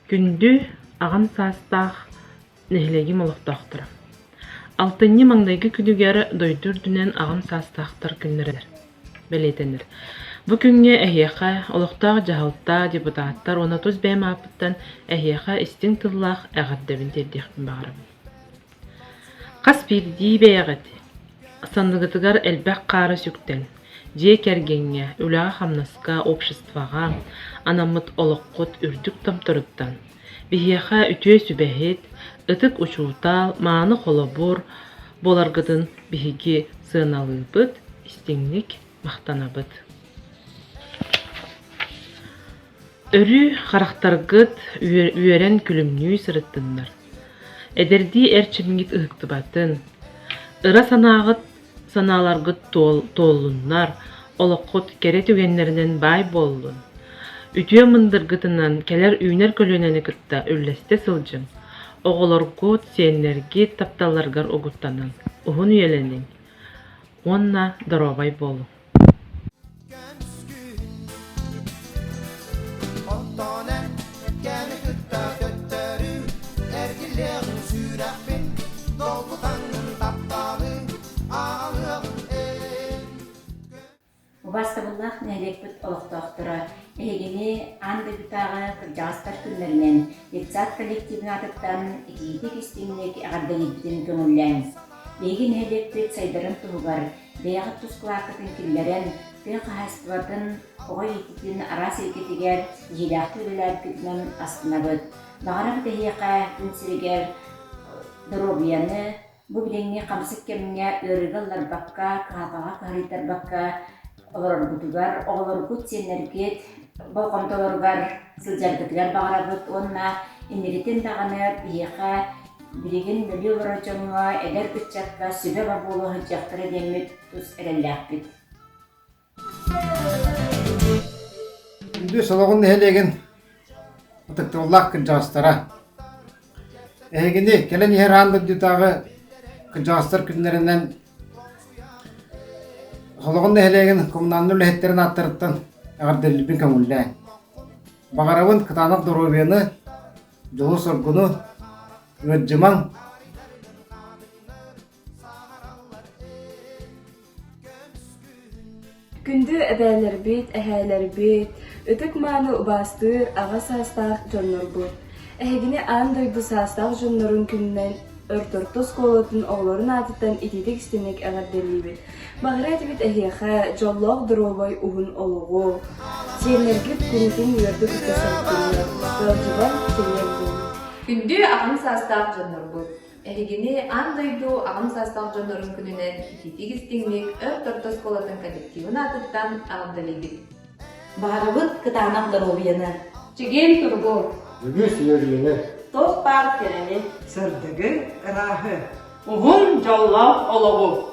Күндү аҕам саастаах нэһилиэгим олохтоохторо! Алтынньы маҥнайгы күнүгэр дойду үрдүнэн аҕам саастаахтар күннэрэ бэлиэтэнэр. Бу күҥҥэ эһиэхэ олохтоох дьаһалта, депутаттар уонна тус бэйэм ааппыттан эһиэхэ истиҥ тыллаах эҕэрдэбин тиэрдиэхпин баҕарабын. Хас биирдии бэйэҕит санныгытыгар элбэх хаары сүктэн, дьиэ кэргэҥҥэ, үлэҕэ-хамнаска, обществоҕа анаммыт олоххут үрдүк томторуттан биһиэхэ үтүө сүбэһит, ытык учуутал, мааны холобур буоларгытын биһиги сыаналыыбыт, истиҥник махтанабыт. Өрүү харахтаргыт үөрэн күлүмнүү сырыттыннар, эдэрдии эрчимҥит ыһыктыбатын, ыра санааҕыт санааларгыт туоллуннар, олоххут кэрэ түгэннэринэн баай буоллун. Үтүө мындыргытынан кэлэр үүнэр көлүөнэни кытта үллэстэ сылдьыҥ, оҕолоргут, сиэннэргит тапталларыгар угуттаныҥ, уһун үйэлэниҥ уонна доруобай буолуҥ. Онтон эн кэми кытта төттөрү эргиллиэҕиҥ сүрэхпин долгутаҥҥын тапталы аҕалыаҕыҥ эн Убаастабыллаах нэһилиэкпит олохтоохторо, эһигини аан дойдутааҕы кырдьаҕастар күннэринэн детсад коллективын аатыттан итиитик-истиҥник эҕэрдэлиирбитин көҥүллээҥ. Биһиги нэһилиэкпит сайдарын туһугар бэйэҕит тус кылааккытын киллэрэн, тыа хаһаайыстыбатын, оҕо иитиитин араас эйгэтигэр ситиһиилээхтик үлэлээбиккитинэн астынабыт. Баҕарабыт эһиэхэ күн сиригэр доруобуйаны, бу билиҥҥи хамсык кэмҥэ ыарыыга ылларбакка, кыһалҕаҕа кыһарыйтарбакка олороргутугар, оҕолоргут, сиэннэргит болҕомтолоругар сылдьаргытыгар баҕарабыт уонна инникитин даҕаны биһиэхэ билигин мөлүү олорор дьоҥҥо, эдэр ыччакка сүбэ-ама буолуо сылдьыахтара диэммит тус эрэллээхпит. Күндү Солоҕун нэһилиэгин ытыктабыллаах кырдьаҕастара! Эһигини кэлэн иһэр аан дойдутааҕы кырдьаҕастар күннэринэн Солоҕун нэһилиэгин коммунальнай үлэһиттэрин ааттарыттан эҕэрдэлиирбин көҥүллээҥ. Баҕарабын кытаанах доруобуйаны, дьолу-соргуну, ыалдьымаҥ! Күндү эбээлэрбит, эһээлэрбит, ытык-мааны убаастыыр аҕа саастаах дьоннорбут! Эһигини аан дойду саастаах дьоннорун күнүнэн Өрт-орто оскуолатын оҕолорун аатыттан итиитик-истиҥник эҕэрдэлиибит! Баҕара этибит эһиэхэ дьоллоох доруобай уһун олоҕу, сиэннэргит куруутун үөрдэ кытта сырыттыннар, ыалдьыбан тириэн буолун! Күндү аҕам саастаах дьоннорбут! Эһигини аан дойду аҕам саастаах дьоннорун күнүнэн итиитик-истиҥник Өрт орто оскуолатын коллективын аатыттан эҕэрдэлиибит! Баҕарабыт кытаанах доруобуйаны! Чэгиэн туругу! Үгүс үөрүүнү! Туох баар кэрэни! Сырдыгы, ырааһы! Уһун дьоллоох олоҕу!